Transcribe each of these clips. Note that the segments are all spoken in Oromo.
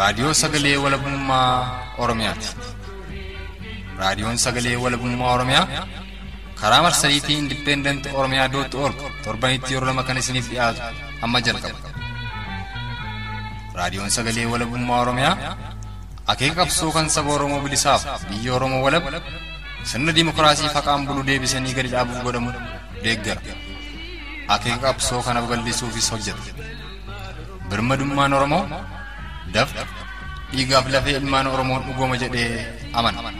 Raadiyoo Sagalee Walabummaa Oromiyaati. Raadiyoon Sagalee Walabummaa Oromiyaa karaa marsariitii Independent Oromiyaa dot org torbanitti yeroo lama kan isiniif dhiyaatu amma jalqaba. Raadiyoon Sagalee Walabummaa Oromiyaa akeeka qabsoo kan saba Oromoo bilisaaf biyya Oromoo walab sirna dimookiraasii faqaan bulu deebisanii gadi dhaabuuf godhamu deeggara. Akeeka qabsoo kana babal'isuufis hojjeta. Birmadummaan Oromoo dafqa dhiigaaf lafee ilmaan Oromoon dhugooma jedhee amana.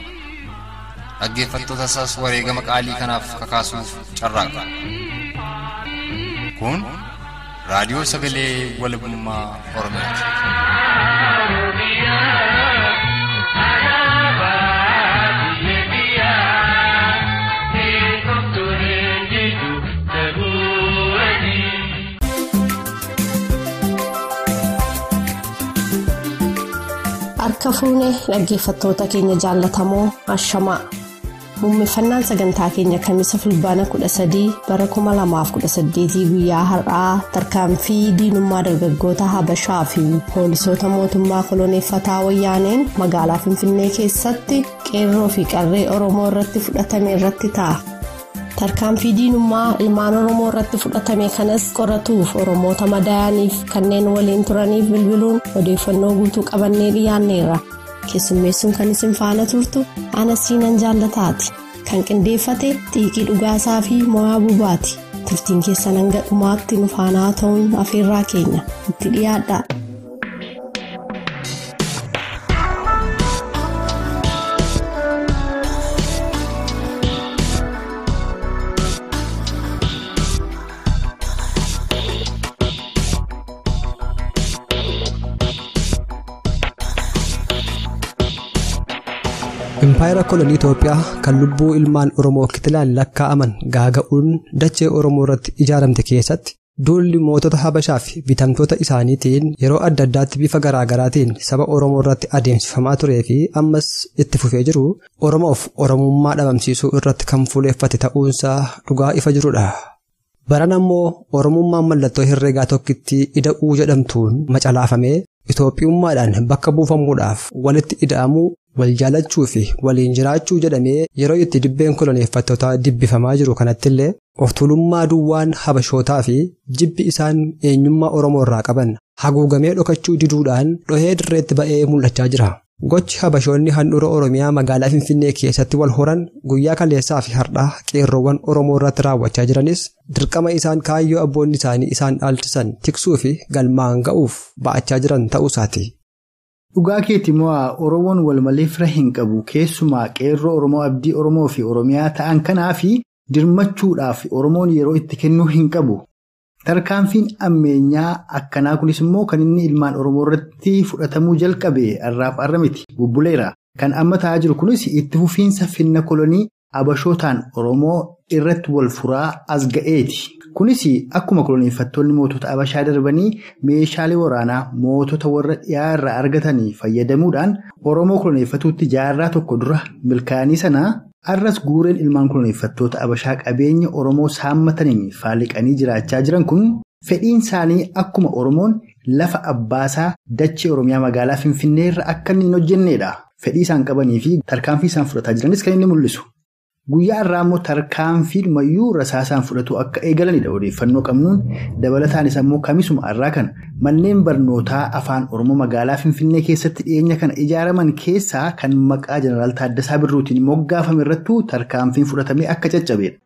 Dhaggeeffattoota isaas wareegama qaalii kanaaf kakaasuuf carraaqa. Kun Raadiyoo Sagalee Walabummaa Oromiyaati. Harka fuunee dhaggeeffattoota keenya jaallatamoo ashamaa. Muummeffannaan sagantaa keenya Kamisa Fulbaana 13 bara 2018 guyyaa har'aa tarkaanfii diinummaa dargaggoota Habashaa fi poolisoota mootummaa koloneeffataa Wayyaaneen magaalaa Finfinnee keessatti qeerroo fi qarree Oromoo irratti fudhatame irratti ta'a. Tarkaanfii diinummaa ilmaan Oromoo irratti fudhatame kanas qoratuuf Oromoota madaa'aniif kanneen waliin turaniif bilbiluun odeeffannoo guutuu qabannee dhiyaanneerra. Keessummeessuun kan isin faana turtu ana Siinan Jaallataati. Kan qindeeffate Xiiqii Dhugaasaa fi Mo'aa Bubaati. Turtiin keessan hanga dhumaatti nu faanaa ta'uun afeerraa keenya itti dhiyaadha. Impaayera kolonii Itoophiyaa kan lubbuu ilmaan Oromoo kitilaan lakkaa'aman gaaga'uun dachee Oromoo irratti ijaaramte keessatti duulli mootota Habashaa fi bitamtoota isaaniitiin yeroo adda addaatti bifa garaagaraatiin saba Oromoo irratti adeemsifamaa turee fi ammas itti fufee jiru Oromoof Oromummaa dhabamsiisuu irratti kan fuuleeffate ta'uunsaa dhugaa ifa jirudha. Baran ammoo Oromummaan mallattoo herreegaa tokkitti ida'uu jedhamtuun macalaafamee Itoophiyummaadhaan bakka buufamuudhaaf walitti ida'amuu, wal jaalachuu fi waliin jiraachuu jedhamee yeroo itti dibbeen koloneeffattootaa dibbifamaa jiru kanattillee of tuulummaa duwwaan Habashootaa fi jibbi isaan eenyummaa Oromoo irraa qaban haguugamee dhokachuu diduudhaan dhohee dirreetti ba'ee mul'achaa jira. Gochi Habashoonni handhuura Oromiyaa magaalaa Finfinnee keessatti wal horan guyyaa kaleessaa fi har'aa qeerroowwan Oromoo irratti raawwachaa jiranis dirqama isaan kaayyoo abboonni isaanii isaan dhaalchisan tiksuu fi galmaan ga'uuf ba'achaa jiran ta'uusaati. Dhugaa keeti mo'aa Oromoon wal malee fira hin qabu. Keessumaa qeerroo Oromoo abdii Oromoo fi Oromiyaa ta'an kanaa fi dirmachuudhaaf Oromoon yeroo itti kennuu hin qabu. Tarkaanfiin ammeenyaa akkanaa kunis immoo kan inni ilmaan Oromoo irratti fudhatamuu jalqabe har'aaf har'a miti bubbuleera. Kan amma ta'aa jiru kunis itti fufiinsa finna kolonii Habashootaan Oromoo irratti wal furaa as ga'eeti. Kunis akkuma koloneeffattoonni mootota Habashaa darbanii meeshaalee waraanaa mootota warra dhiyaa irraa argatanii fayyadamuudhaan Oromoo koloneeffatuutti jaarraa tokko dura milkaa'anii sana har'as guureen ilmaan koloneeffattoota Habashaa qabeenya Oromoo saammataniin faaliqanii jiraachaa jiran kun fedhiin isaanii akkuma Oromoon lafa abbaasaa dachee Oromiyaa magaalaa Finfinnee irra akka inni hin hojjenneedha. Fedhii isaan qabanii fi tarkaanfii isaan fudhataa jiranis kan inni mul'isu. Guyyaa har'aa immoo tarkaanfiin mayyuu rasaasaan fudhatu akka eegalanidha odeeffannoo qabnuun. Dabalataanis ammoo kamisuma har'aa kana manneen barnootaa afaan Oromoo magaalaa Finfinnee keessatti dhiyeenya kana ijaaraman keessaa kan maqaa Jeneraal Taaddasaa Birruutiin moggaafame irrattuu tarkaanfiin fudhatamee akka caccabedha.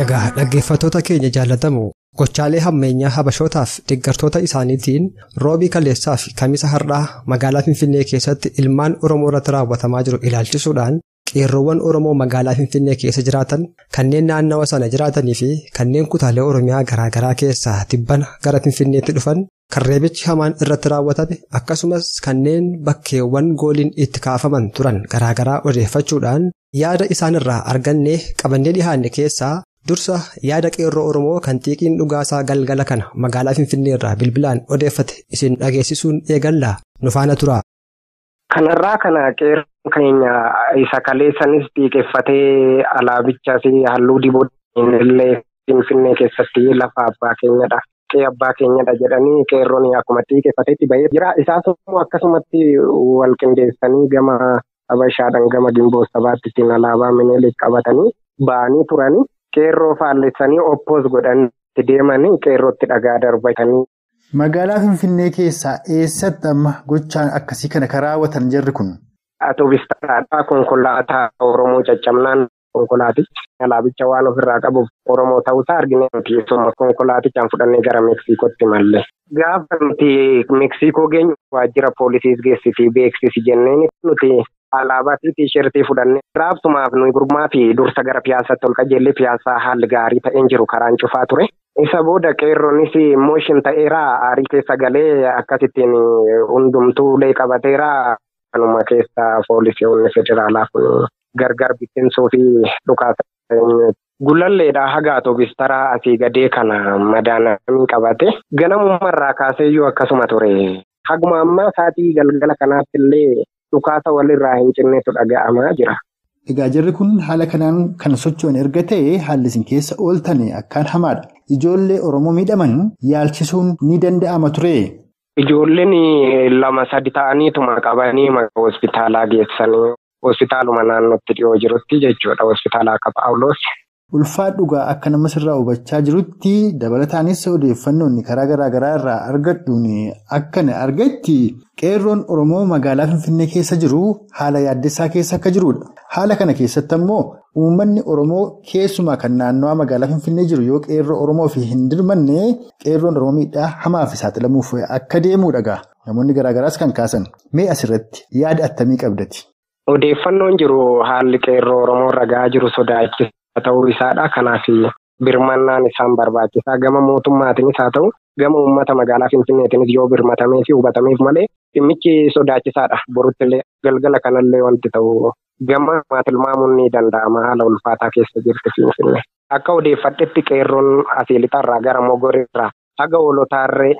Egaa dhaggeeffattoota keenya jaallatamu gochaalee hammeenyaa Habashootaaf deeggartoota isaaniitiin roobii kaleessaa fi kamisa har'aa magaalaa Finfinnee keessatti ilmaan Oromoo irratti raawwatamaa jiru ilaalchisuudhaan qeerroowwan Oromoo magaalaa Finfinnee keessa jiraatan kanneen naannawa sana jiraatanii fi kanneen kutaalee Oromiyaa garaagaraa keessaa tibbana gara Finfinneetti dhufan kan reebichi hamaan irratti raawwatame akkasumas kanneen bakkeewwan gooliin itti kaafaman turan garaagaraa odeeffachuudhaan yaada isaanirraa arganne qabannee dhihaanne keessaa dursa yaada qeerroo Oromoo kan Xiiqiin Dhugaasaa galgala kana magaalaa Finfinnee irraa bilbilaan odeeffate isin dhageessisuun eegalla nu faana tura. Kanarraa kana qeerroon keenya isa kaleessanis xiiqeffatee alaabichaas halluu diboo illee Finfinnee keessatti lafa abbaa keenyadha. Qe'ee abbaa keenyadha jedhanii qeerroon akkuma xiiqeffateetti bahee jira. Isaas immoo akkasumatti wal qindeessanii gama Habashaadhaan gama Gimboo sabaatti ittiin alaabaa Minilik qabatanii ba'anii turanii qeerroo faallessanii oppoos godhanii itti deemanii qeerrootti dhagaa darbatanii. Magaalaa Finfinnee keessaa eessatti amma gochaan akkasii kana kan raawwatan jarri kun? Atoobistaraadhaa konkolaataa Oromoo caccabnaan konkolaatichi alaabicha waan ofirraa qabuuf Oromoo ta'uusaa argine nuti konkolaatichaan fudhannee gara Meksiikootti malle. Gaafa nuti Meksiikoo geenyu waajjira poolisiis geessisii beeksisi jenneen nuti alaabaa fi tiishertii fudhannee raabsumaaf nuyi gurmaa fi dursa gara piyaasaatti ol qajeellee piyaasaa haalli gaarii ta'een jiru karaan cufaa ture. Isa booda qeerroonis mooshin ta'eera aarii keessa galee akkasittiin hundumtuu ulee qabateera. Kanuma keessa poolisiiwwan federaalaa kun gargar bittinsuu fi dhukaasa. Gulalleedhaa haga atoobistara asii gadee kana madaanamii qabate. Ganamumarraa kaaseeyyuu akkasuma ture. Haguma ammaa sa'aatii galgala kanaatti illee dhukaasa walirraa hin cinnetu dhaga'amaa jira. Egaa jarri kun haala kanaan kan socho'an erga ta'e haalli isin keessa ooltan akkaan hamaadha. Ijoollee Oromoo miidhaman yaalchisuun ni danda'ama ture. Ijoolleen 2-3 ta'aniituma qabanii hospitaalaa geessanii hospitaaluma naannootti dhiyoo jirutti jechuudha. Hospitaala akka Paawuloos. Ulfaa dhugaa akka nama sirraa hubachaa jirutti dabalataanis odeeffannoon karaa garaa garaa irraa argadhuun akkana argatti qeerroon Oromoo magaalaa Finfinnee keessa jiru haala yaaddessaa keessa akka jirudha. Haala kana keessatti ammoo uummanni Oromoo keessumaa kan naannawaa magaalaa Finfinnee jiru yoo qeerroo Oromoo fi hin dirmanne qeerroon Oromoo miidhaa hamaa fi saaxilamuuf akka deemudha gaa. Namoonni garaa garaas kan kaasan. Mee asirratti yaada attamii qabdati? Odeeffannoon jiru haalli qeerroo Oromoo irra gahaa jiru sodaachisaa ta'uu isaadha. Kanaaf birmannaan isaan barbaachisaa gama mootummaatiinis haa ta'u gama uummata magaalaa Finfinneetiinis yoo birmatamee fi hubatameef malee dhimmichi sodaachisaadha. Boruttillee galgala kanallee wanti ta'u gama tilmaamuun ni danda'ama haala ulfaataa keessa jirti Finfinnee. Akka odeeffadhetti qeerroon asii lixarraa gara Mogoreerraa haga Hoolotaarree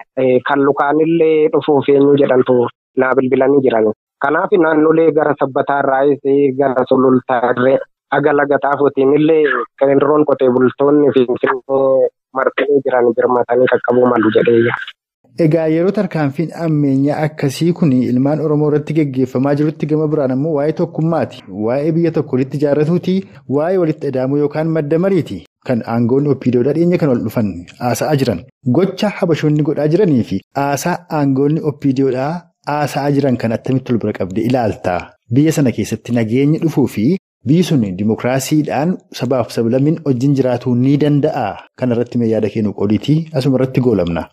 kan lukaanillee dhufuuf eenyu jedhamtu naa bilbilanii jiran. Kanaaf naannolee gara Sabbataarraayis gara Sulultaarree haga laga xaafotiin illee qeerroon qotee bultoonni Finfinnee marsanii jiran birmatanii qaqqabuu malu jedhee. Egaa yeroo tarkaanfiin ammeenyaa akkasii kun ilmaan Oromoo irratti geggeeffamaa jirutti gama biraan ammoo waa'ee tokkummaati. Waa'ee biyya tokko walitti ijaarratuuti. Waa'ee walitti ida'amuu yookaan madda mariiti. Kan aangoon OPDOdhaa dhiyeenya kan wal dhufan haasa'aa jiran. Gocha habashoonni godhaa jiranii fi haasaa aangoonni OPDOdhaa haasa'aa jiran kan attamitti wal bira qabdee ilaalta. Biyya sana keessatti nageenyi dhufuu fi biyyi sun dimookiraasiidhaan sabaaf sablammiin wajjin jiraatuu ni danda'a. Kana irratti mee yaada kennu qoodiitii asuma irratti goolabna.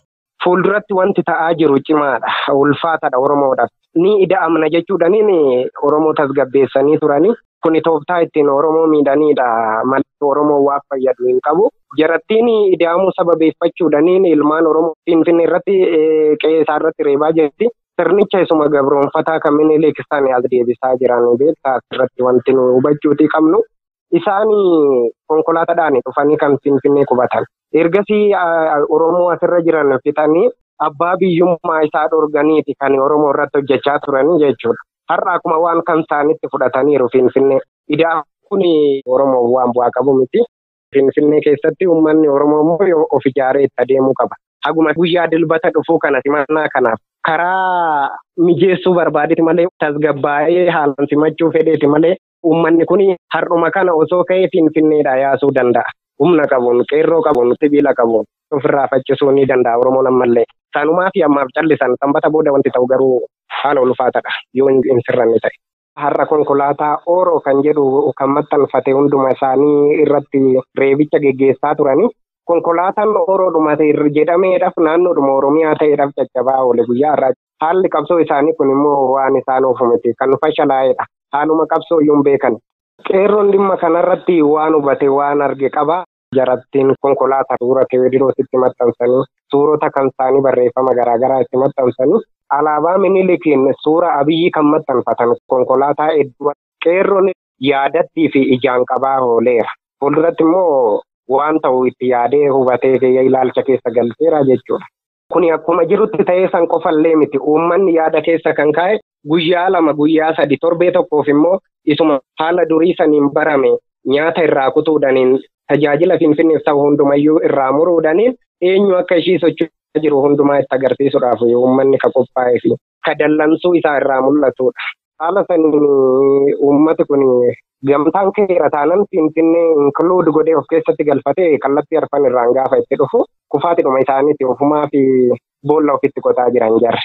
Fuulduratti wanti ta'aa jiru cimaadha. Ulfaataadha Oromoodhaaf. Ni ida'amna jechuudhaniin Oromoo tasgabbeessanii turanii. Kuni tooftaa ittiin Oromoo miidhaniidha. Malee Oromoo waan fayyadu hin qabu. Jarattiin ida'amuu sababeeffachuudhaniin ilmaan Oromoo Finfinnee irratti qe'ee isaa irratti reebaa jirti. Sirnicha isuma gabroonfataa kan Minilik isaan as deebisaa jiran beektaa asirratti wanti nu hubachuutii qabnu. Isaan konkolaataadhaan dhufanii kan Finfinnee qubatan. Ergasii Oromoo asirra jiran fixanii abbaa biyyummaa isaa dhorganiiti kan Oromoo irratti hojjechaa turanii jechuudha. Har'a akkuma waan kan isaanitti fudhataniiru Finfinnee. Ida'amni kun Oromoo waan bu'aa qabu miti. Finfinnee keessatti uummanni Oromoo immoo of ijaaree itti adeemuu qaba. Haguma guyyaa dilbata dhufuu kana simannaa kanaaf karaa mijeessuu barbaadeeti malee tasgabbaa'ee haalaan simachuu fedheeti malee uummanni kun har'uma kana osoo ka'ee Finfinneedhaa yaasuu danda'a. Humna qabuun, qeerroo qabuun, sibiila qabuun ofirraa faccisuu ni danda'a Oromoon ammallee. Sanumaa fi ammaaf callisan sanbata booda wanti ta'u garuu haala ulfaataadha yoo hin sirranne ta'e. Har'a konkolaataa Ooroo kan jedhu kan maxxanfate hunduma isaanii irratti reebicha geggeessaa turani. Konkolaataan Ooroodhuma jedhameedhaaf naannoodhuma Oromiyaa ta'eedhaaf caccabaa oole guyyaa har'aa. Haalli qabsoo isaanii kun immoo waan isaan oofu miti kan fashalaa'edha. Haaluma qabsoo iyyuu hin beekan. Qeerroon dhimma kanarratti waan hubate waan arge qaba. Jarattiin konkolaataa suura Tewoodiroos itti maxxansanii suurota kan isaanii barreeffama garaagaraa itti maxxansanii alaabaa Minilikiin suura Abiyyi kan maxxanfatan konkolaataa hedduu qeerroon yaadattii fi ijaan qabaa ooleera. Fuulduratti immoo waan ta'u itti yaadee hubatee ilaalcha keessa galcheera jechuudha. Kuni akkuma jirutti ta'ee san qofallee miti. Uummanni yaada keessa kan kaa'e guyyaa 2 guyyaa 3 torbee tokkoof immoo isuma haala durii saniin barame nyaata irraa kutuudhaniin tajaajila Finfinneef ta'u hundumayyuu irraa muruudhaniin eenyu akka ishii socho'aa jiru hundumaa itti agarsiisuudhaaf uummanni ka qophaa'ee fi ka dallansuu isaa irraa mul'atudha. Haala saniin uummati kun gamtaan keera taanan Finfinnee inkluud godhee of keessatti galfatee kallattii arfan irraan gaafa itti dhufu kufaatidhuma isaaniitti ofumaa fi boolla ofitti qotaa jiran jarri.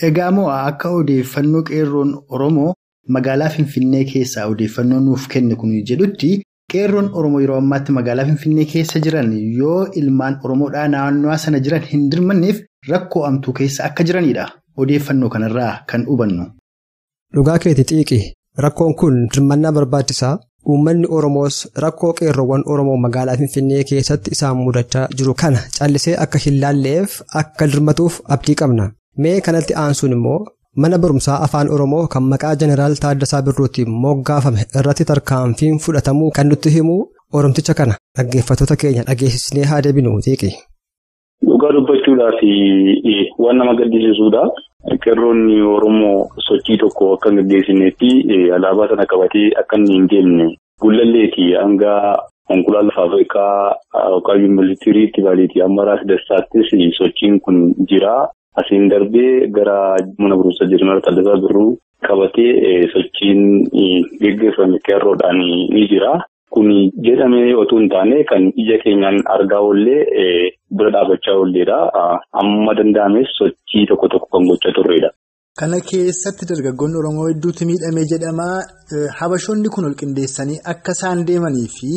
Egaa moo akka odeeffannoo qeerroon Oromoo magaalaa Finfinnee keessaa odeeffannoo nuuf kenne kun jedhutti qeerroon Oromoo yeroo ammaatti magaalaa Finfinnee keessa jiran yoo ilmaan Oromoodhaa naannoo sana jiran hin dirmanneef rakkoo amtuu keessa akka jiranidha. Odeeffannoo kanarraa kan hubannu. Dhugaa keeti xiiqi. Rakkoon kun dirmannaa barbaachisaa. Uummanni Oromoos rakkoo qeerroowwan Oromoo magaalaa Finfinnee keessatti isaan mudachaa jiru kana callisee akka hin laalleef akka dirmatuuf abdii qabna. Mee kanatti aansuun immoo mana barumsaa afaan Oromoo kan maqaa Jeneraal Taaddasaa Birruutiin moggaafame irratti tarkaanfiin fudhatamuu kan nutti himu Oromticha kana dhaggeeffattoota keenya dhageessisnee haa deebinu xiiqi. Dhugaa dubbachuudhaaf waan nama gaddisiisudha. Qeerroonni Oromoo sochii tokko akka hin gaggeessinetti alaabaa sana qabatee akka inni hin deemne Gullalleeti hanga konkolaataa Faafrikaa yookaan yuunivarsiitiitti baaleeti amma Raas Dastaattis sochiin kun jira. Asiin darbee gara mana barumsaa Jeneraal Taaddasaa Birruu qabatee sochiin gaggeeffame qeerroodhaan ni jira. Kun jedhamee otoo hin taane kan ija keenyaan argaa oollee bira dhaabbachaa oolleedha. Amma danda'ames sochii tokko tokko kan gochaa turredha. Kana keessatti dargaggoonni Oromoo hedduutu miidhamee jedhama. Habashoonni kun ol qindeessanii akka isaan deemanii fi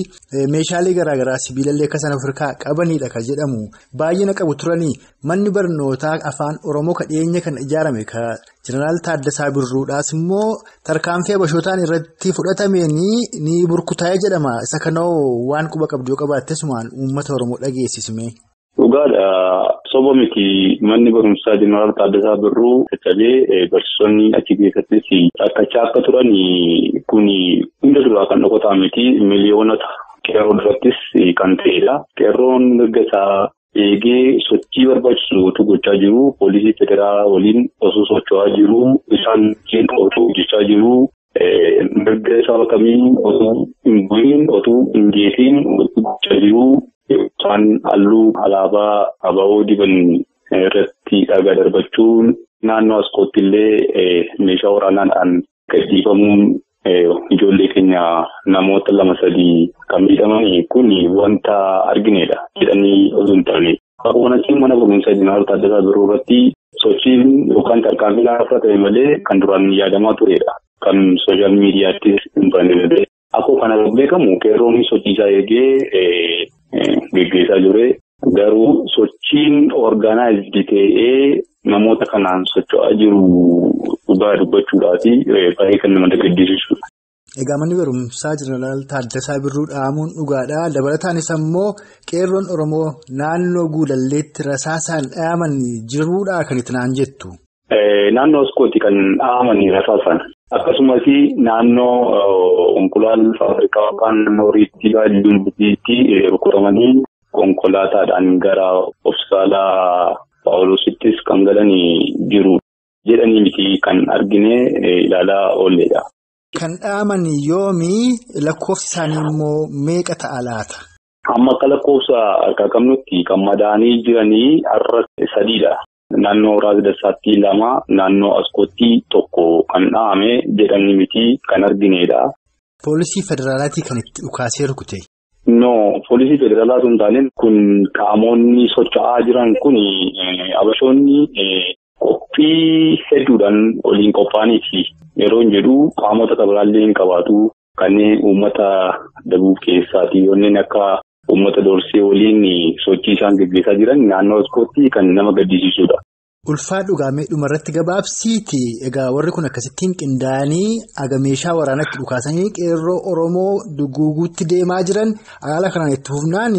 meeshaalee garaagaraa sibiilallee akka isaan ofirkaa qabanidha kan jedhamu. Baay'ina qabu turanii manni barnootaa afaan Oromoo kan dhiyeenya kan ijaarame kan Jeneraal Taaddasaa Birruudhaas immoo tarkaanfii habashootaan irratti fudhatameen ni burkutaa'ee jedhama. Isa kanoo waan quba qabdu yoo qabaatte sumaan uummata Oromoo dhageessisme. Dhugaadha. Soba miti manni barumsaa Jeneraal Taaddasaa Birruu caccabee barsiisonni achi keessattis rakkachaa akka turan kun hunda duraa kan dhokataa miti miliyoonota qeerroo durattis kan ta'edha. Qeerroon mirga isaa eegee sochii barbaachisu utuu gochaa jiru poolisii federaalaa waliin osoo socho'aa jiru isaan wajjin osoo hojjechaa jiru mirga saba kamii osoo hin bu'iin osoo hin geessiin gochaa jiru. Isaan halluu alaabaa ABO diban irratti dhagaa darbachuun naannoo Askootti illee meeshaa waraanaadhaan gadhiifamuun ijoollee keenya namoota 2-3 kan miidhaman kun wanta arginedha jedhanii osoo hin taane. Akkuma mana barumsaa Jeneraal Taaddasaa Birruu irratti sochiin yookaan tarkaanfiin fudhatame malee kan duraan yaadamaa turedha. Kan sooshaal miidiyaattis hin banne. Akkuma kana beekamu qeerroon sochii isaa eegee geggeessaa ture. Garuu sochiin orgaanaayizdi ta'ee namoota kanaan socho'aa jiru dhugaa dubbachuudhaaf baay'ee kan nama gaddisiisudha. Egaa manni barumsaa Jeneraal Taaddasaa Birruu dhaamuun dhugaadha. Dabalataanis ammoo qeerroon Oromoo naannoo Guulalleetti rasaasaan dhaaman jiruudha kan itti naan jettu. Naannoo Askootti kan dhaaman rasaasaan. Akkasumas naannoo Onkulaal Faafrikaa yookaan naannoo Riitti Yuunivarsiitiitti rukutamanii konkolaataadhaan gara Hospitaala Paawuloosittis kan galan jiru jedhanii miti kan argine ilaalaa oolledha. Kan dhaaman yoomii lakkoofsi isaanii immoo meeqa ta'a laata? Amma akka lakkoofsa harkaa qabnutti kan madaanii jiranii har'a 3dha. Naannoo Raas Dastaatti 2, naannoo Askootti 1 kan dhaame jedhanii miti kan arginedha. Poolisii federaalaatii kan itti dhukaasee rukute? No, poolisii federaalaa sun taaneen kun qaamonni socho'aa jiran kun habashoonni qophii hedduudhaan waliin qophaa'aniiti. Yeroo hin jedhu qaamota kabiraallee hin qabaatu. Kanneen uummata dabuu keessaatii yookiin akka uummata doorsee waliin sochii isaan gaggeessaa jiran naannoo Askootti kan nama gaddisiisudha. Ulfaa dhugaamee dhumarratti gabaabsiiti. Egaa warri kun akkasittiin qindaa'anii aga meeshaa waraanatti dhukaasanii qeerroo Oromoo duguuguutti deemaa jiran haala kanaan itti fufnaan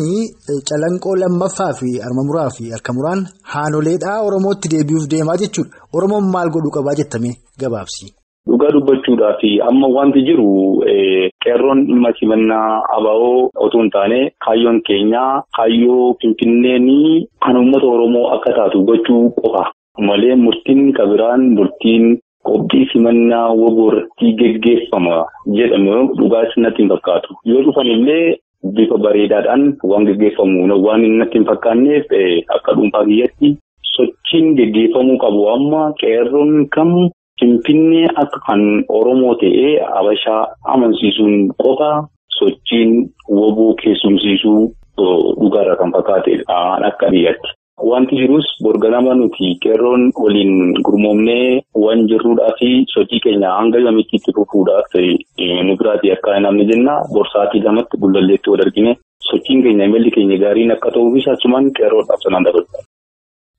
calanqoo lammaffaa fi harma fi harka muraan haanoleedhaa Oromootti deebi'uuf deemaa jechuudha. Oromoon maal godhuu qabaa jettamee gabaabsi. Dhugaa dubbachuudhaaf amma wanti jiru qeerroon dhimma simannaa ABO otoo hin taane kaayyoon keenyaa kaayyoo Finfinneen kan uummata Oromoo akka taatu gochuu qofa. Malee murtiin kabiraan murtiin Qophii simannaa WBO irratti geggeeffama jedhamu dhugaas natti hin fakkaatu. Yoo dhufan illee bifa bareedaadhaan waan geggeeffamu waan natti hin fakkaanneef akka dhuunfaa biyyatti sochiin geggeeffamuu qabu amma qeerroon kam Finfinnee akka kan Oromoo ta'ee Habashaa amansiisuun qofa sochiin WBO keessumsiisuu dhugaarra kan fakkaatedha akka biyyatti. Wanti jirus borganama nuti qeerroon waliin gurmoomnee waan jirruudhaa fi sochii keenya hanga yoomiitti itti fufuudhaaf nu biraatii akka namni jenna borsaatii lamatti Gullalleetti wal argine sochiin keenya imalli keenya gaariin akka ta'uufis achumaan qeerroodhaaf sanaan dabalata.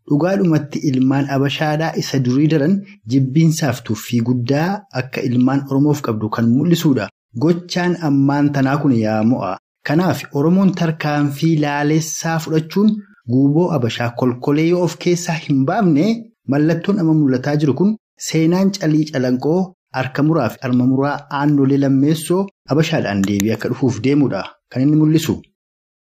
Dhugaadhumatti ilmaan Abashaadhaa isa durii daran jibbiinsaaf tuffii guddaa akka ilmaan Oromoof qabdu kan mul'isudha. Gochaan ammaan tanaa kun yaa mo'a. Kanaaf Oromoon tarkaanfii laalessaa fudhachuun guuboo Abashaa kolkolee yoo of keessaa hin baafne mallattoon amma mul'ataa jiru kun seenaan calii calanqoo harka muraa fi harma muraa aannolee lammeessoo Abashaadhaan deebi'ee akka dhufuuf deemudha kan inni mul'isu.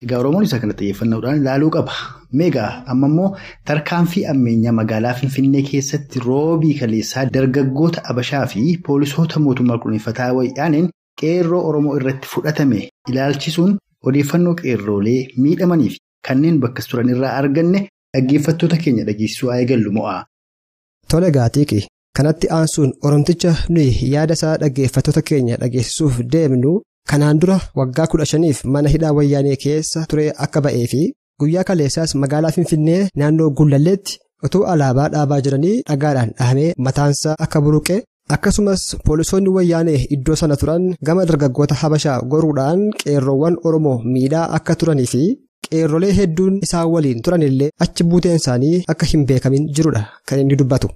Egaa Oromoon isa kana xiyyeeffannoodhaan ilaaluu qaba. Meegaa amma immoo tarkaanfii ammeenyaa magaalaa Finfinnee keessatti roobii kaleessaa dargaggoota Abashaa fi poolisoota mootummaa qulqulleeffataa wayyaaneen qeerroo Oromoo irratti fudhatame ilaalchisuun odeeffannoo qeerroolee miidhamanii fi kanneen bakka turan irraa arganne dhaggeeffattoota keenya dhageessisuu haa eegallu mo'a. Tole gaatiiqi kanatti aansuun Oromticha nuyi yaada isaa dhaggeeffattoota keenya dhageessisuuf deemnu kanaan dura waggaa 15f mana hidhaa wayyaanee keessa ture akka ba'ee fi guyyaa kaleessaas magaalaa Finfinnee naannoo Gullalleetti utuu alaabaa dhaabaa jiranii dhagaadhaan dhahamee mataansaa akka buruqe akkasumas poolisoonni wayyaanee iddoo sana turan gama dargaggoota Habashaa goruudhaan qeerroowwan Oromoo miidhaa akka turanii fi qeerrolee hedduun isaan waliin turanillee achi buuteen isaanii akka hin beekamin jirudha kan inni dubbatu.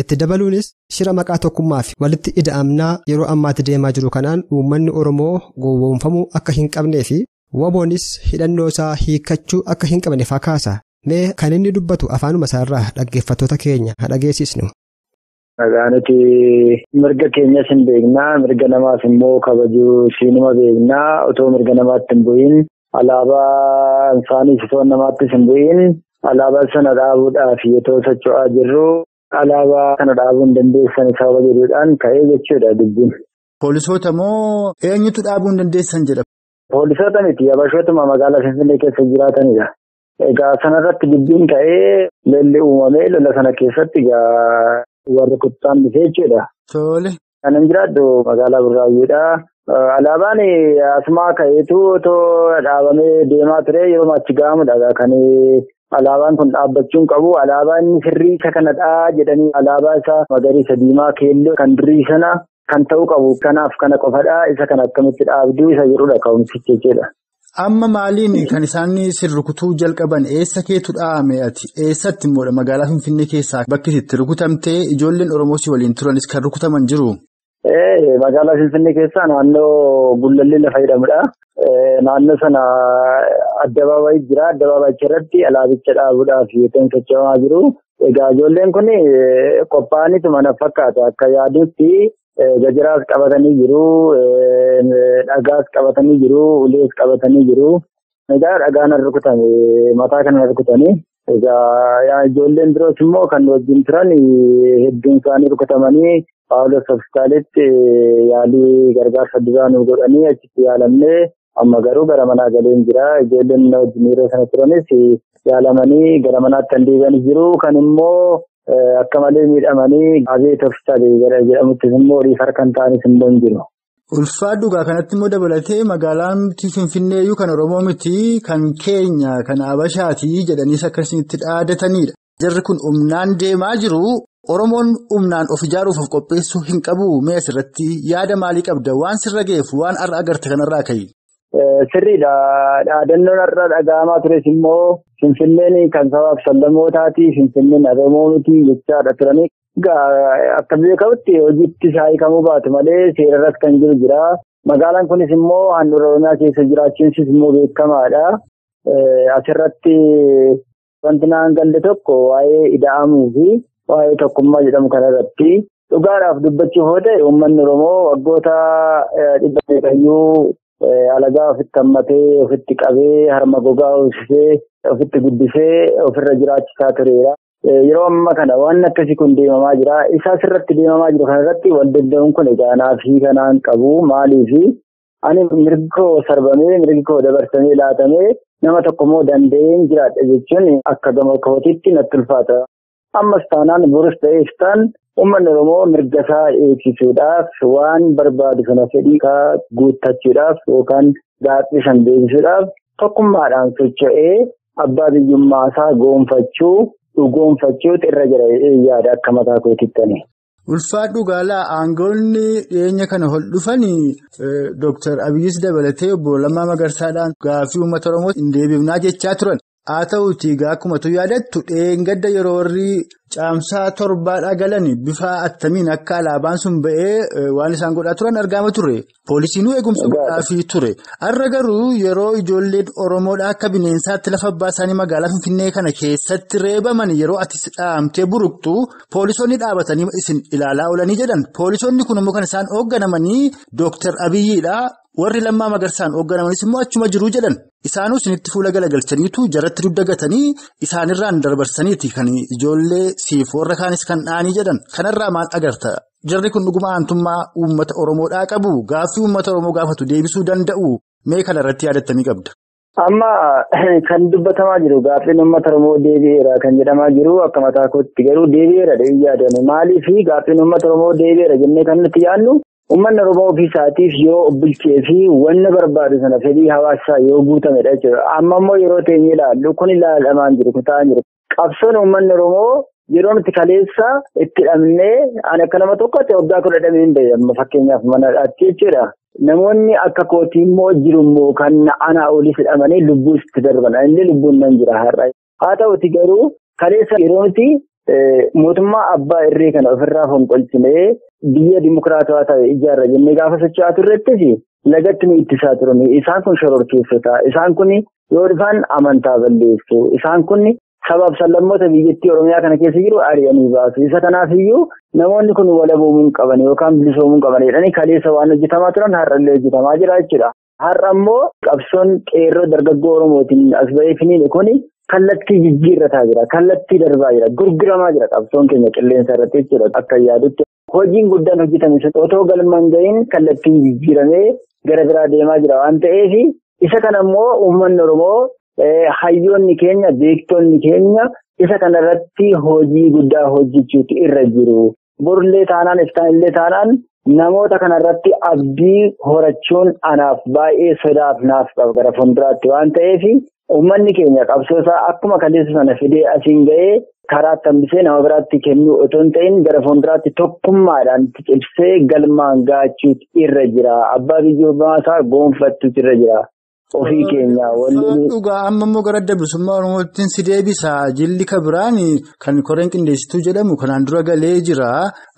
Itti dabaluunis shira maqaa tokkummaa fi walitti ida'amnaa yeroo ammaatti deemaa jiru kanaan uummanni Oromoo gowwoomfamuu akka hin qabnee fi WBOnis hidhannoo isaa hiikkachuu akka hin qabne fakkaata. Mee kan inni dubbatu afaanuma isaarraa dhaggeeffattoota keenya haa dhageessisnu. Dhagaa nuti mirga keenyas hin beeknaa, mirga namaas immoo kabajuu siinuma beeknaa, otoo mirga namaatti hin bu'iin alaabaa isaaniis otoo namaattis hin bu'iin alaabaa sana dhaabuudhaaf otoo socho'aa jirru alaabaa kana dhaabuu hin dandeessan sababa jedhuudhaan ka'ee jechuudha dubbiin. Poolisoota moo eenyutu dhaabuu hin dandeessan jedha? Poolisoota miti, Habashootuma magaalaa Finfinnee keessa jiraatanidha. Egaa sanarratti dubbiin ka'ee lolli uumamee lola sana keessatti egaa warri kuttaan dhufee jechuudha. Tole. Kan hin jiraadhu magaalaa Burraayyuudha. Alaabaan asumaa ka'eetu otoo dhaabamee deemaa ture yeroo achi ga'amudha kan alaabaan kun dhaabbachuun qabu. Alaabaa inni sirrii isa kanadha jedhanii alaabaa isaa magariisa diimaa keelloo kan durii sana kan ta'uu qabu. Kanaaf kana qofadha. Isa kana akkamitti dhaabduu isa jedhudha ka'umsichi jechuudha. Amma maaliin kan isaan sin rukutuu jalqaban eessa keetu dhaabame ati? Eessatti immoo magaalaa Finfinnee keessaa bakki itti rukutamtee ijoolleen Oromoo si waliin turanis kan rukutaman jiru? Magaalaa Finfinnee keessaa naannoo Gullallee lafa jedhamudha. Naannoo sana addabaabaayii jira. Addabaabaayii irratti alaabicha dhaabuudhaaf kan socho'amaa jiru. Egaa ijoolleen kun qophaa'aniitu mana fakkaata. Akka yaadutti gajaraas qabatanii jiru, dhagaas qabatanii jiru, ulees qabatanii jiru. Egaa dhagaan rukutame, mataa kana rukutanii. Egaa ijoolleen biroos immoo kan wajjin turan hedduun isaanii rukutamanii Paawulos hospitaalitti yaalii gargaarsa duraa nu godhanii achitti yaalamnee amma garuu gara manaa galeen jira. Ijoolleen wajjin yeroo sana turanis yaalamanii gara manaatti kan deebi'anii jiru. Kan immoo akka malee miidhamanii Abeet hospitaalii jedhamuttis immoo riifar kan ta'anis immoo hin jiru. Ulfaadhu dhugaa kanatti immoo dabalatee magaalaan Finfinneeyyuu kan Oromoo miti kan keenya kan Habashaati jedhaniis akkasitti dhaadatanidha. Jarri kun humnaan deemaa jiru. Oromoon humnaan of ijaaruuf of qopheessuu hin qabu. Mee asirratti yaada maalii qabda? Waan sirra ga'eef waan har'a agarte kanarraa ka'i. Sirriidha. Dhaadannoon har'a dhaga'amaa tures immoo Finfinneen kan sabaaf sablammootaati. Finfinneen Oromoo miti jechaadha turanii. Akka beekamutti hojiitti isaa hiikamuu baatu malee seerarras kan jiru jira. Magaalaan kunis immoo handhuura Oromiyaa keessa jiraachuunis immoo beekamaadha. Asirratti wanti naan galle tokko waa'ee ida'amuu fi waa'ee tokkummaa jedhamu kanarratti dhugaadhaaf dubbachuuf yoo ta'e uummanni Oromoo waggoota 100 meeqayyuu alagaa ofitti hammatee ofitti qabee harma gogaa uffisee ofitti guddisee ofirra jiraachisaa tureera. Yeroo ammaa kana waan akkasii kun deemamaa jira. Isaa sirratti deemamaa jiru kanarratti wal danda'uun kun egaa naaf hiikanaan qabu. Maaliif ani mirgi koo sarbamee mirgi koo dabarsamee laatamee nama tokko immoo danda'een jiraadha jechuun akka gama kootiitti natti ulfaata. Ammas taanaan borus ta'ee iftaan uummanni Oromoo mirga isaa eegsisuudhaaf waan barbaadu sana fedhii isaa guuttachuudhaaf yookaan gaaffii san deebisuudhaaf tokkummaadhaan socho'ee abbaa biyyummaa isaa goonfachuu dhugoonfachuutu irra jira yaada akka mataa kootiitti. Ulfaadhu Gaalaa aangoonni dhiyeenya kana ol dhufanii Dooktar Abiyyis dabalatee obbo Lammaa Magarsaadhaan gaaffii uummata Oromoo hin deebifnaa jechaa turan. Haa ta'uutii egaa akkuma tu yaadattu dheengadda yeroo warri caamsaa 7 galan bifa attamiin akka alaabaan sun ba'ee waan isaan godhaa turan argama ture. Poolisiinuu eegumsa godhaafii ture. Har'a garuu yeroo ijoolleen Oromoodhaa akka bineensaatti lafa abbaa isaanii magaalaa Finfinnee kana keessatti reebaman yeroo ati dhaamtee buruqxu poolisoonni dhaabatanii isin ilaalaa oolanii jedhan. Poolisoonni kun immoo kan isaan hoogganamanii Dooktar Abiyyiidha. Warri Lammaa Magarsaan hoogganamanis immoo achuma jiru jedhan. Isaanuu isinitti fuula galagalchaniitu jaratti dugda isaanirraan dabarsaniiti kan ijoollee siif warra kaanis kan dha'anii jedhan. Kanarraa maal agarta? Jarri kun dhuguma aantummaa uummata Oromoodhaa qabu. Gaaffii uummata Oromoo gaafatu deebisuu danda'u. Mee kanarratti yaadattamii qabda? Amma kan dubbatamaa jiru gaaffiin uummata Oromoo deebi'eera kan jedhamaa jiru akka mataa kootti garuu deebi'eera yaadame. Maaliif gaaffiin uummata Oromoo deebi'eera jennee kan nuti yaadnu? Uummanni Oromoo ofii isaatiif yoo bulchee fi wanna barbaadu sana fedhii hawaasaa yoo guutamedha jechuudha. Amma immoo yeroo teenyee ilaallu kun ilaalamaan jiru kun ta'aa jiru. Qabsoon uummanni Oromoo yeroo nuti kaleessa itti dhabnee ani akka nama tokkotti waggaa 10 hin bahe amma fakkeenyaaf mana dhaatti jechuudha. Namoonni akka kootii immoo jiru immoo kan anaa olis hidhamanii lubbuus itti darban. Inni lubbuun nan jira har'a. Haa ta'uti garuu kaleessa yeroo nuti mootummaa abbaa irree kana ofirraa fonqolchinee biyya dimokiraatawaa ta'e ijaarra jennee gaafa socho'aa turrettis lagatti nu ittisaa turan. Isaan kun shororkeessota. Isaan kun yoo dhufan amantaa balleessu. Isaan kun sabaaf sablammoota biyyattii Oromiyaa kana keessa jiru ari'anii baasu. Isa kanaafiyyuu namoonni kun walaboomuu hin qaban yookaan bilisoomuu hin qaban jedhanii kaleessa waan hojjetamaa turan har'allee hojjetamaa jira jechuudha. Har'a immoo qabsoon qeerroo dargaggoo Oromootiin as ba'ee finiine kuni kallattii jijjiirrataa jira. Kallattii darbaa jira. Gurguramaa jira qabsoon keenya qilleensa irratti jechuudha akka yaadutti. Hojiin guddaan hojjetame otoo galmaan ga'iin kallattiin jijjiiramee gara biraa deemaa jira waan ta'eef isa kana immoo uummanni Oromoo hayyoonni keenya beektonni keenya isa kanarratti hojii guddaa hojjechuutu irra jiru. Borullee taanaan iftaanillee taanaan namoota kanarratti abdii horachuun anaaf baay'ee sodaaf naaf qaba gara fuulduraatti waan ta'eef uummanni keenya qabsoosaa akkuma kaleessa sana fidee asiin ga'ee karaa hambisee nama biraatti kennuu otoo hin ta'in gara fuulduraatti tokkummaadhaan cimsee galmaan gaachuutu irra jira. Abbaa biyyummaa isaa goonfattuutu irra jira. Ofii keenya waliin. Dhugaa amma immoo gara adda bilisummaa Oromootiin si deebisa. Jilli Kabiraan kan koreen qindeessituu jedhamu kanaan dura galee jira.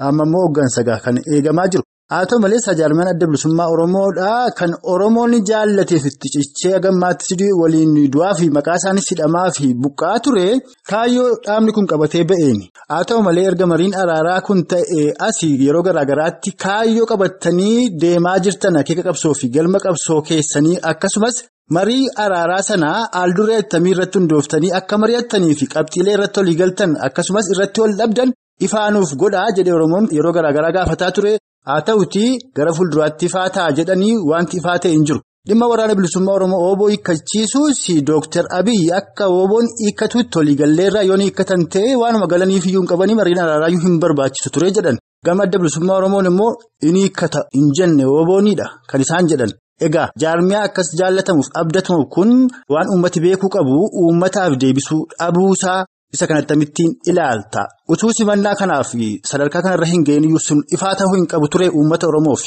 Amma immoo hooggansa kan eegamaa jiru. Haa ta'u malee jaarmiyaan adda bilisummaa Oromoodhaa kan Oromoon jaallateef itti cichee gammaatti waliin du'aa fi maqaa isaanis hidhamaa fi buqqaa ture kaayyoo dhaabni kun qabatee ba'een. Haa ta'u malee erga mariin araaraa kun ta'e asii yeroo garaagaraatti kaayyoo qabatanii deemaa jirtan akeeka qabsoo fi galma qabsoo keessanii akkasumas marii araaraa sanaa haal-duree attamii irratti hundooftanii akka mari'attanii fi qabxiilee irratti walii galtan akkasumas irratti wal dhabdan ifaanuuf godhaa jedhee Oromoon yeroo garaagaraa gaafataa ture. Haa ta'utii gara fuulduraatti ifaa ta'a jedhanii wanti ifaa ta'e hin jiru. Dhimma waraana bilisummaa Oromoo Ooboo hiikkachiisuus Dooktar Abiyyi akka Ooboon hiikkatutti waliigalleerraa yoon hiikkatan ta'e waanuma galaniif iyyuu hin qabanii mariin araaraayyuu hin barbaachisu ture jedhan. Gama adda bilisummaa Oromoon immoo inni hiikkata hin jenne Ooboonidha kan isaan jedhan. Egaa jaarmiyaa akkas jaallatamuuf abdatamu kun waan uummati beekuu qabu uummataaf deebisuu dhabuusaa. Isa kanatti akkamittiin ilaalta? Utuu simannaa kanaaf sadarkaa kanarra hin ga'in iyyuu sun ifaa ta'uu hin qabu ture uummata Oromoof.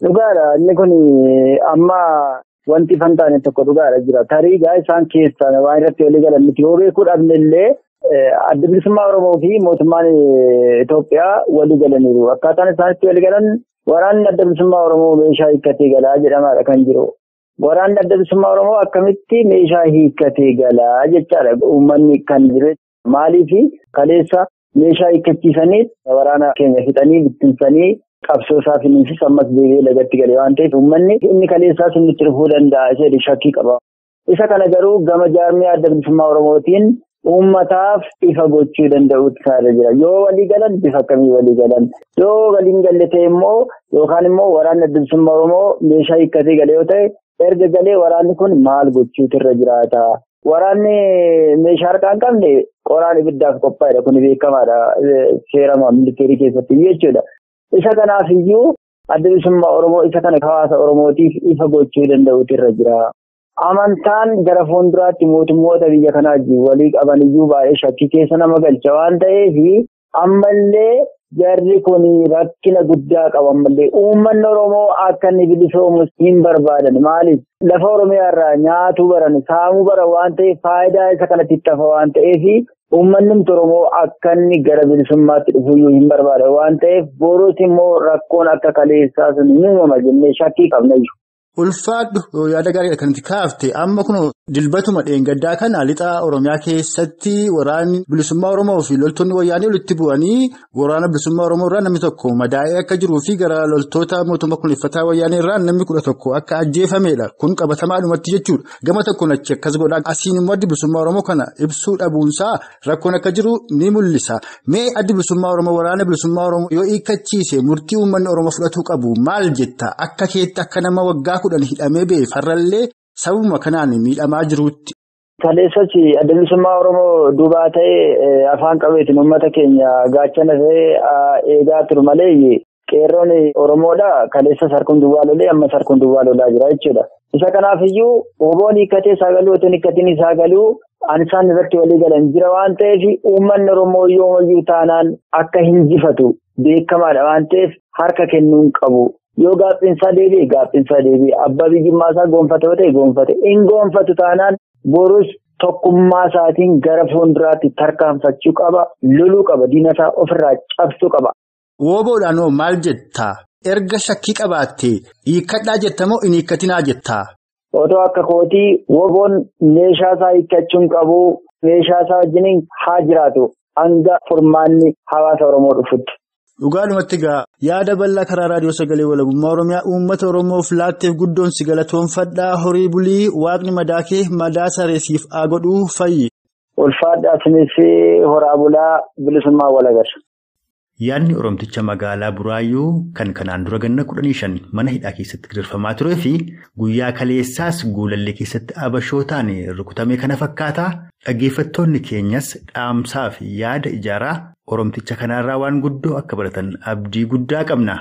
Dhugaadha. Inni kun amma wanti ifan taane tokko dhugaadha jira. Tarii gaa isaan keessaa waan irratti walii galan miti yoo beekuu dhabne illee adda bilisummaa Oromoo fi mootummaan Itoophiyaa walii galaniiru. Akkaataan isaan itti walii galan waraanni adda bilisummaa Oromoo meeshaa hiikkatee galaa jedhamaadha kan jiru. Waraanni adda bilisummaa Oromoo akkamitti meeshaa hiikkatee galaa jechaadha uummanni kan jiru. Maaliif kaleessa meeshaa hiikkachiisanii waraana keenya fixanii bittinsanii qabsoo isaa finiinsis ammas deebi'ee lagatti galee waan ta'eef uummanni inni kaleessaa sun itti dhufuu danda'a jedhu shakkii qaba. Isa kana garuu gama jaarmiyaa adda bilisummaa Oromootiin Uummataaf ifa gochuu danda'utu isaarra jira. Yoo walii galan bifa akkamii walii galan? Yoo waliin galle ta'e immoo yookaan immoo waraanni adda bilisummaa Oromoo meeshaa hiikkatee galee yoo ta'e erga galee waraanni kun maal gochuutu irra jiraata? Waraanni meeshaa harkaa hin qabne qoraan ibiddaaf qophaa'edha. Kun beekamaadha. Seera militeerii keessatti jechuudha. Isa kanaaf iyyuu adda bilisummaa Oromoo isa kana hawaasa Oromootiif ifa gochuu danda'utu irra jira. Amantaan gara fuulduraatti mootummoota biyya kanaa wajjin walii qaban iyyuu baay'ee shakkii keessa nama galcha waan ta'eef ammallee jarri kun rakkina guddaa qaba ammallee uummanni Oromoo akka inni bilisoomu hin barbaadan. Maaliif lafa Oromiyaa irraa nyaatuu baran saamuu baran waan ta'eef faayidaa isa kanatti itti hafa waan ta'eef uummanni Oromoo akka inni gara bilisummaatti dhufuyyuu hin barbaadan waan ta'eef boruuti immoo rakkoon akka kaleessaa sun ni uumama jennee shakkii qabna. Ulfaadhu yaada gaariidha kan itti kaafte amma kun dilbatuma dheengaddaa kana lixa Oromiyaa keessatti waraanni bilisummaa Oromoo fi loltoonni wayyaanii walitti bu'anii waraana bilisummaa Oromoo irraa namni tokko madaa'ee akka jiruu fi gara loltoota mootummaa kunuunfataa wayyaanii irraa namni 11 akka ajjeefamedha. Kun qabatamaadhumatti jechuudha. Gama tokkoon achi akkas godhaa asiin immoo addi bilisummaa Oromoo kana ibsuu dhabuunsaa rakkoon akka jiru ni mul'isa. Mee addi bilisummaa Oromoo waraana bilisummaa Oromoo yoo hiikkachiise murtii uummanni Oromoo fudhatuu qabu maal jetta? Akka keetti akka nama waggaa 10 hidhamee ba'e farrallee sababuma kanaan miidhamaa jiruutti. Kaleessas adda bilisummaa Oromoo duubaa ta'ee afaan qabeetiin uummata keenya gaachana ta'ee eegaa turu malee qeerroon Oromoodha. Kaleessas harkuun duwwaa lolee ammas harkuun duwwaa lolaa jira jechuudha. Isa kanaaf iyyuu oboon hiikkatee saagaluu otoo hiikkatiin saagaluu isaan irratti walii galan jira waan ta'eef uummanni Oromoo yoomayyuu taanaan akka hinjifatu beekamaadha waan ta'eef harka kennuu hin qabu. Yoo gaaffiinsaa deebi'e gaaffiinsaa deebi'e abbaa biyyummaa isaa gonfate yoo ta'e gonfate hin gonfatu taanaan borus tokkummaa isaatiin gara fuulduraatti tarkaanfachuu qaba loluu qaba diina isaa ofirraa cabsuu qaba. Wooboodhaan hoo maal jettaa? Erga shakkii qabaattee hiikkadhaa jetta moo hin hiikkatinaa jettaa? Otoo akka kootii wooboon meeshaa isaa hiikkachuu hin qabu meeshaa isaa wajjin haa jiraatu hanga furmaanni hawaasa Oromoo dhufutti. Dhugaadhumatti egaa yaada bal'aa karaa raadiyoo sagalee walabummaa Oromiyaa uummata Oromoof laatteef guddoon si galatoonfadhaa horii bulii waaqni madaa kee madaa sareesiif haa godhuu fayyi. Ulfaadhaa isinis horaa bulaa bilisummaa walagarra. Yaadni Oromticha magaalaa Buraayyuu kan kanaan dura ganna 15 mana hidhaa keessatti gidirfamaa turee fi guyyaa kaleessaas Guulallee keessatti abashootaan rukutame kana fakkaata. Dhaggeeffattoonni keenyas dhaamsaa fi yaada ijaaraa Oromticha kanarraa waan guddoo akka baratan abdii guddaa qabna.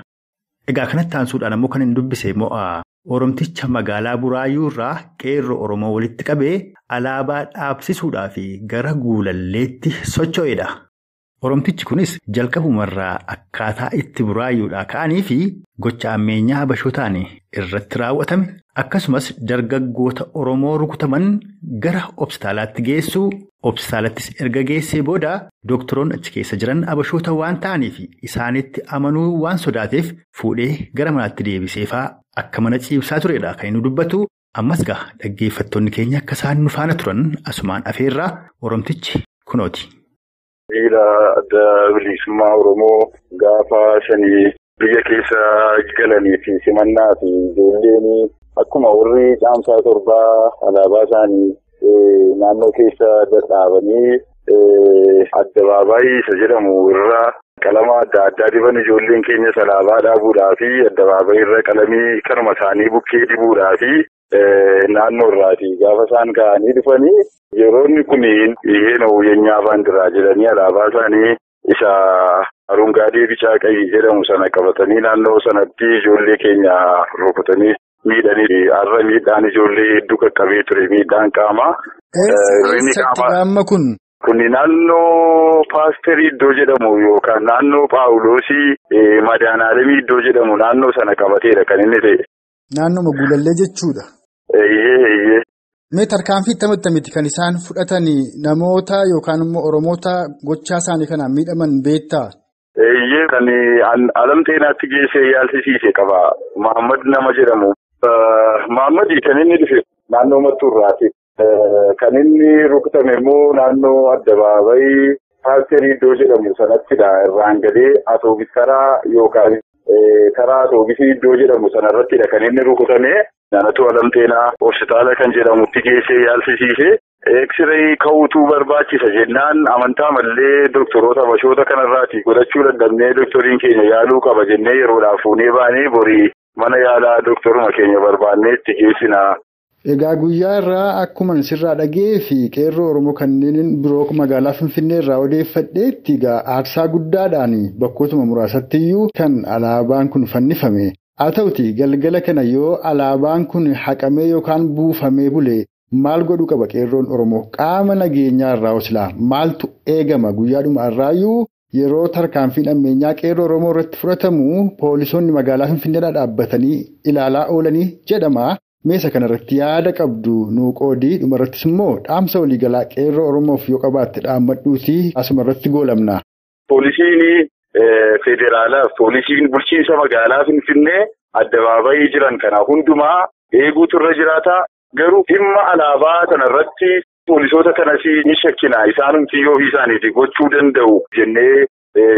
Egaa kanatti aansuudhaan ammoo kan hin dubbise mo'a. Oromticha magaalaa Buraayyuu irraa qeerroo Oromoo walitti qabee alaabaa dhaabsisuudhaa fi gara Guulalleetti socho'edha. Oromtichi kunis jalqabumarraa akkaataa itti Buraayyuudhaa ka'anii fi gocha ammeenyaa habashootaan irratti raawwatame akkasumas dargaggoota Oromoo rukutaman gara hospitaalaatti geessuu hospitaalattis erga geessee booda doktoroonni achi keessa jiran habashoota waan ta'aniif isaanitti amanuu waan sodaateef fuudhee gara manaatti deebiseefaa akka mana ciibsaa turedha kan inni dubbatu. Ammas gaa dhaggeeffattoonni keenya akka isaan nu faana turan asumaan afeerraa Oromtichi kunooti. Dhiira adda bilisummaa Oromoo gaafa shanii biyya keessa galanii fi simannaa fi ijoolleen akkuma warri caamsaa 7 alaabaa isaanii naannoo keessa dadhaabanii addabaabaayii isa jedhamu irra qalama adda addaa diban ijoolleen keenyas alaabaa dhaabuudhaa fi addabaabaayii irra qalamii kanuma isaanii bukkee dibuudhaa fi naannoo irraati gaafa isaan ka'anii dhufanii. Yeroonni kun heenoo yeenyaa baandiraa jedhanii alaabaa isaanii isa arungaadee bicaa qayyii jedhamu sana qabatanii naannoo sanatti ijoollee keenya rukutanii miidhanii har'a miidhaan ijoollee hedduu qaqqabee ture miidhaan qaamaa. Eessa kun? Kun naannoo paasterii iddoo jedhamu yookaan naannoo Paawuloosii Madaanaalemii iddoo jedhamu naannoo sana qabateedha kan inni ta'e. Naannoo Guulallee jechuudha. Eeyyee. Mee tarkaanfii miti kan isaan fudhatanii namoota yookaan immoo Oromoota gochaa isaanii kanaan miidhaman beektaa? Eeyyee kan alam xeenaatti geessee yaalchisiise qaba. Mahammad nama jedhamu. Mahammad kan inni dhufe naannoo Mattuurraati. Kan inni rukutame immoo naannoo addabaabayii paasterii iddoo jedhamu sanattidha. Irraan gadee atoobis karaa yookaan karaa atoobisii iddoo jedhamu sanarrattidha kan inni rukutame. Naannoo alam xeenaa hospitaala kan jedhamutti geessee yaalchisiise. Eksiree ka'uutu barbaachisa jennaan amantaa malee doktoroota Habashoota kanarraati godhachuu dandabnee doktoriin keenya yaaluu qaba jennee yeroodhaaf fuunee baanee borii mana yaalaa doktoruma keenya barbaannee itti geessina. Egaa guyyaa irraa akkuma sirraa dhagee fi qeerroo Oromoo kanneen biroo magaalaa Finfinnee irraa odeeffadheetti egaa aarsaa guddaadhaan bakkootuma muraasatti iyyuu kan alaabaan kun fannifame. Haa ta'uti galgala kana yoo alaabaan kun haqamee yookaan buufamee bule maal godhuu qaba qeerroon Oromoo? Qaama nageenyaa irraa osilaa maaltu eegama? Guyyaadhuma irraayyuu yeroo tarkaanfiin ammeenyaa qeerroo Oromoo irratti fudhatamu poolisoonni magaalaa Finfinneedhaa dhaabbatanii ilaalaa oolanii jedhama. Meeshaa kanarratti yaada qabdu nuu qoodii dhumarrattis immoo dhaamsa waliigalaa qeerroo Oromoof yoo qabaatte dhaammadhuuti asuma irratti goolamna. Poolisiin federaalaa poolisiin bulchiinsa magaalaa Finfinnee addabaabayii jiran kana hundumaa eeguutu irra jiraata. Garuu dhimma alaabaa kanarratti poolisoota kanas ni shakkina. Isaanumti yoo isaaniiti gochuu danda'u jennee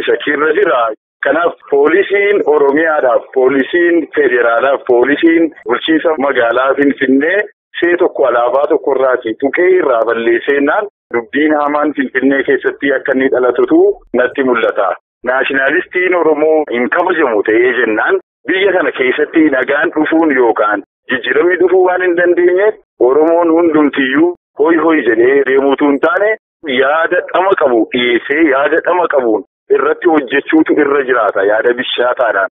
shakkiirra jira. Kanaaf poolisiin Oromiyaadhaaf, poolisiin federaalaaf, poolisiin bulchiinsa magaalaa Finfinnee see tokko alaabaa tokkorraati tuqee irraa balleesseenaan dubbiin hamaan Finfinnee keessatti akka inni dhalatutu natti mul'ata. Naashinaalistiin Oromoo hin kabajamu ta'ee jennaan biyya kana keessatti nagaan dhufuun yookaan jijjiiramni dhufuu waan hin dandeenyeef Oromoon hundumtiyyuu hoy hoy jedhee deemuutu hin taane yaada dhama qabu dhiyeessee yaada dhama qabuun irratti hojjechuutu irra jiraata yaada bishaataadhaan.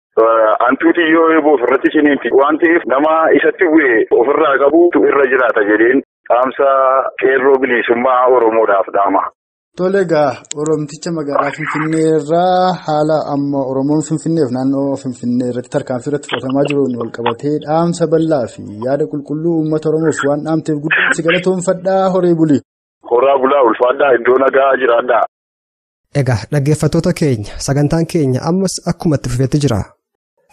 Antuuti yoo eeboo ofirratti isiniinti waan ta'eef nama isatti bu'ee ofirraa qabuutu irra jiraata jedheen dhaamsa qeerroo bilisummaa Oromoodhaaf dhaama. Tole egaa Oromticha magaalaa Finfinnee irraa haala amma Oromoon Finfinneef naannoo Finfinnee irratti tarkaanfii irratti fudhatamaa jiruun wal qabatee dhaamsa bal'aa fi yaada qulqulluu uummata Oromoof waan dhaamteef guddaa galatoomfadhaa horii buli. Horaa bulaa ulfaadhaa iddoo nagaa jiraadhaa. Egaa dhaggeeffattoota keenya sagantaan keenya ammas akkuma itti fufeetti jira.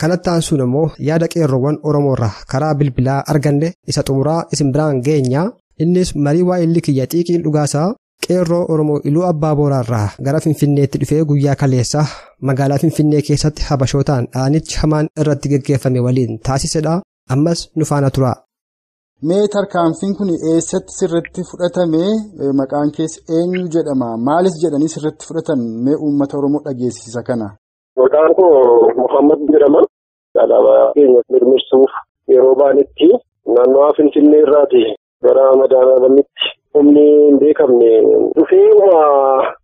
Kanatti aansuun immoo yaada qeerroowwan Oromoo irraa karaa bilbilaa arganne isa xumuraa isin biraan geenya. Innis marii waa'illi kiyya xiiqiin dhugaasaa qeerroo Oromoo Iluu Abbaa Booraa irraa gara Finfinneetti dhufee guyyaa kaleessa magaalaa Finfinnee keessatti Habashootaan dhaanichi hamaan irratti geggeeffame waliin taasisedha. Ammas nu faana tura. Mee tarkaanfiin kun eessatti sirriitti fudhatame? Maqaan keessa eenyu jedhama? Maalis jedhanii sirriitti fudhatan? Mee uummata Oromoo dhageessisa kana? Maqaan koo Muhammad jedhama. Alaabaa keenya mirmirsuuf yeroo baanetti naannawaa Finfinnee irraati gara Madaalaamitti humni hin beekamne dhufee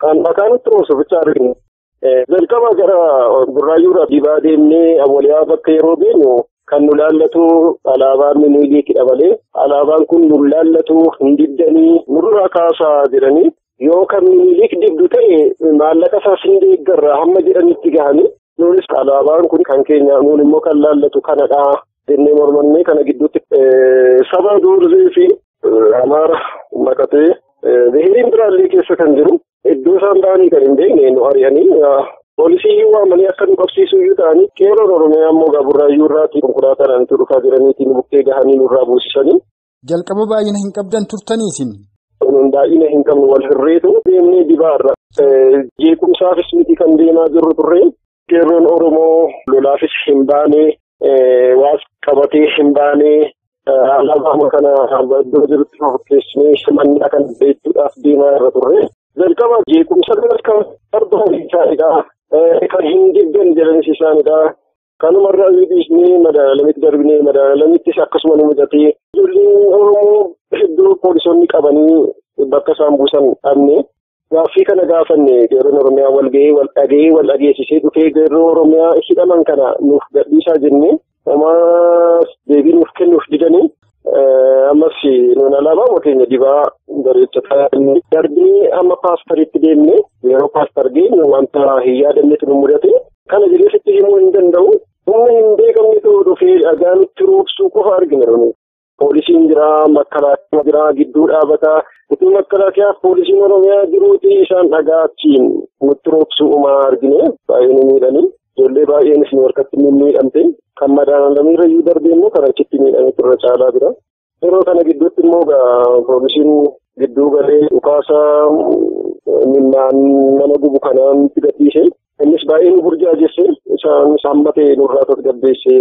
kan maqaa nutti roobsu bicha arginu. Jalqaba gara Burraayyuurraa dibaa deemnee Awwaliyaa bakka yeroo geenyu kan nu laallatu alaabaan Miniiliikidha malee alaabaan kun nu laallatu hin diddanii nurraa kaasaa jedhanii yoo kan Miniiliik dibdu ta'e maallaqa isaas hin deeggarra hamma jedhanitti gahanii nuunis alaabaan kun kan keenya nuun immoo kan laallatu kanadha jennee mormannee kana gidduutti saba Durzee fi Amaara makatee Bihiriin biraallee keessa kan jiru iddoo isaan ba'anii kan hin beekne nu ari'anii poolisii waamanii akka nu qabsiisuu iyyuu ta'anii qeerroon Oromiyaa immoo Burraayyuu irraatii konkolaataadhaan itti dhufaa jiraniitiin nu bukkee gahanii nurraa buusisanii. Jalqaba baay'ina hin qabdan turtanii isin? Baay'ina hin qabnu wal hirreetu deemnee dibaarra. Jeequmsaafis miti kan deemaa jirru turre qeerroon Oromoo lolaafis hin baane waas qabatee hin baane alaabaa kana iddoo jirutti fakkeessinee simannaa kan beektuudhaaf deemaa irra turre. Jalqaba jeequmsa kanas kan barbaadan isaanidha. Kan hin dibdan jedhanis isaanidha. Kanumarraa dhiisnee Madaalamitti darbinee Madaalamittis akkasuma nu mudatee ijoolleen Oromoo hedduu poolisoonni qabanii bakka isaan buusan dhabne gaaffii kana gaafanne qeerroon Oromiyaa wal ga'ee wal dhaga'ee wal dhageessisee dhufee qeerroo Oromiyaa hidhaman kana nuuf gadhiisaa jennee homaa deebii nuuf kennuuf didanii ammas nuun alaabaa keenya dibaa bareechataa darbinee hamma paastariitti deemne yeroo paastar geenyu wanta hin yaadamnetu nu mudate kana jedhee sitti himuu hin danda'u. Humni hin beekamnetu dhufee dhagaa nutti roobsuu qofa argina nuyi. Poolisiin jira, makalaakiyaa jira, gidduu dhaabata. Utuu makalaakiyaa poolisiin Oromiyaa jiruuti isaan dhagaa achiin nutti roobsuu uumaa argine baay'ee nu miidhanii. Ijoollee baay'eenis nu harkatti miidhamte. Kan Madaalamirra iyyuu darbee immoo kan achitti miidhame turre caalaa jira. Yeroo kana gidduutti immoo poolisiin gidduu galee dhukaasa nama gubu kanaan nutti gadhiise. Innis baay'ee nu burjaajesse isaan hammatee nurraa tasgabbeesse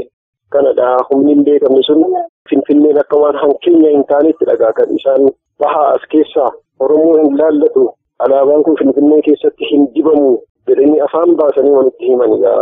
kanadha. Humni hin beekamne sun Finfinneen akka waan hankeenya hin taanetti dhagaa kan isaan Bahaa as keessaa Oromoo hin laallatu alaabaan kun Finfinnee keessatti hin dibamu jedhanii afaan baasanii walitti himanidha.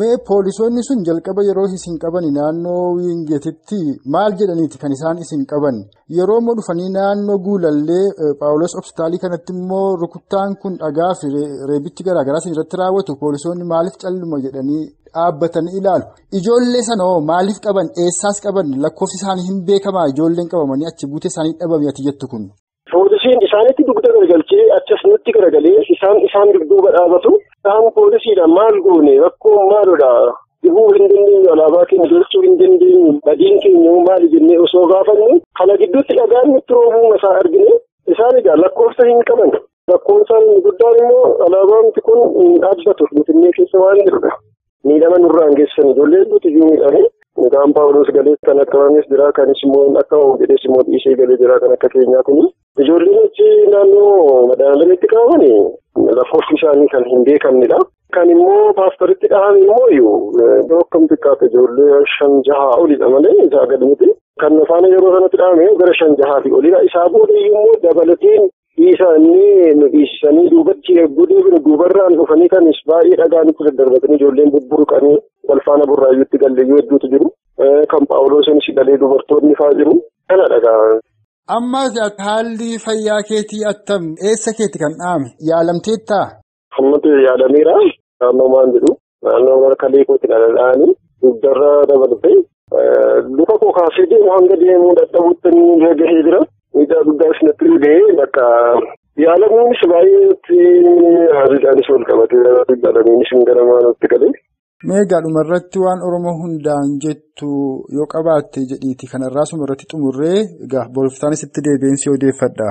Mee poolisoonni sun jalqaba yeroo isin qaban naannoo Wingeetitti maal jedhaniiti kan isaan isin qaban? Yeroo immoo dhufanii naannoo Guulallee Paawulos Hospitaalii kanatti immoo rukuttaan kun dhagaa fi reebichi garaagaraa isin irratti raawwatu poolisoonni maaliif calluma jedhanii dhaabbatanii ilaalu? Ijoollee sana hoo maaliif qaban? Eessaas qaban? Lakkoofsi isaanii hin beekamaa? Ijoolleen qabamanii achi buutee isaanii dhabame ati jettu kun? Poolisiin isaanitti dugda garagalchee achas nutti garagalee isaan dudduuba dhaabatu. Isaan poolisiidha maal goone rakkoon maalodha dhibuu hin dandeenyu alaabaa keenya galchuu hin dandeenyu badiin keenya maali jennee osoo gaafannu kana gidduutti dhagaan nutti roobuu masaa argine isaan egaa lakkoofsa hin qaban. Lakkoofsaan inni guddaan immoo alaabaan kun hin dhaabbatu Finfinnee keessa waan jirudha. Miidhama nurraan geessisan ijoollee hedduutu iyyuu miidhame. Mucaan Paawulos galee kan akka waanis jira kanis immoo akka jedhes immoo dhiisee galee jira kan akka keenyaa kuni. Ijoolleen achi naannoo madaalametti qabaman lakkoofsi isaanii kan hin beekamnedha. Kan immoo paastoritti dhahame immoo iyyuu akkam xiqqaate ijoollee 5-6 olidha malee isaa gad miti. Kan faana yeroo sanatti dhahame gara 5-6 olidha. Isaa booda immoo dabalateen dhiisanii nu dhiisanii duubatti eeguu deebinu duubarraan dhufanii kanis baay'ee dhagaan itti daddarbatanii ijoolleen bubburuqanii wal faana burraayyuutti galleeyyuu hedduutu jiru. Kan Paawuloosinis galee dubartoonni fa'aa jiru. Kana dhagaa. Ammas haalli fayyaa keetii attam eessa keetti kan dhaame yaalamteettaa? Hammatu yaalameera. Naannoo maan jedhu naannoo barkalee kootti dhadhaa'anii dugdarra dabalatee luka koo kaasee deemu hanga deemuu dadhabuutti inni gahee jira. Miidhaa guddaa isinatti gahee bakka yaalamuunis baay'eetti hariidhaanis wal qabatee yaalamuunis gara maanatti galee. Mee egaa dhumarratti waan Oromoo hundaan jettu yoo qabaatte jedhiiti kanarraa sumarratti xumurree egaa boriftaanis itti deebiin si odeeffadha.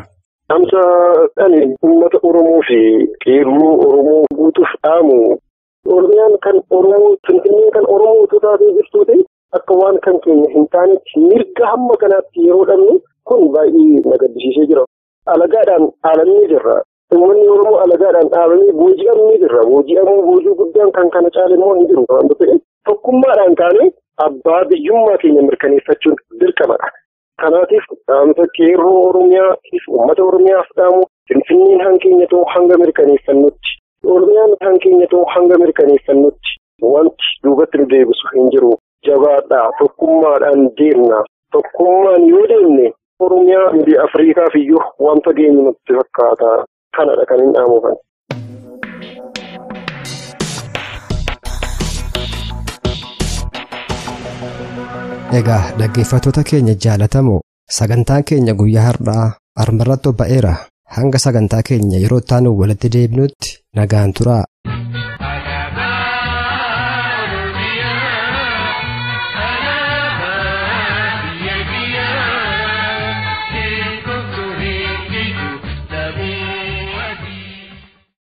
Dhaamsa ani uummata Oromoo fi qeerroo Oromoo guutuuf dhaamu Oromiyaan kan Oromoo Finfinnee kan Oromoo utuu taatee jirtuuti akka waan kan keenya hin taanetti mirga hamma kanaatti yeroo dhabnu kun baay'ee na gaddisiisee jira. Alagaadhaan dhaalamnee jirra. Uummanni Oromoo alagaadhaan dhaabamee booji'amnee jirra. Booji'amuu boojuu guddaan kan kana caale immoo hin jiru. Waan ta'eef tokkummaadhaan kaanee abbaa biyyummaa keenya mirkaneeffachuun dirqamadha. Kanaatiif dhaamsa qeerroo Oromiyaatiif uummata Oromiyaaf dhaamu Finfinneen hankeenya ta'uu hanga mirkaneeffannutti Oromiyaan hankeenya ta'uu hanga mirkaneeffannutti wanti duubatti nu deebisu hin jiru. Jabaadhaa tokkummaadhaan deemna. Tokkummaan yoo deemne Oromiyaa biyya Afriikaaf iyyuu wanta geenyu nutti fakkaata. Kanadha kan hin dhaamuufan. Egaa dhaggeeffattoota keenya jaalatamoo sagantaan keenya guyyaa har'aa armarratti ba'eera. Hanga sagantaa keenya yeroo taanu walitti deebinutti nagaan turaa.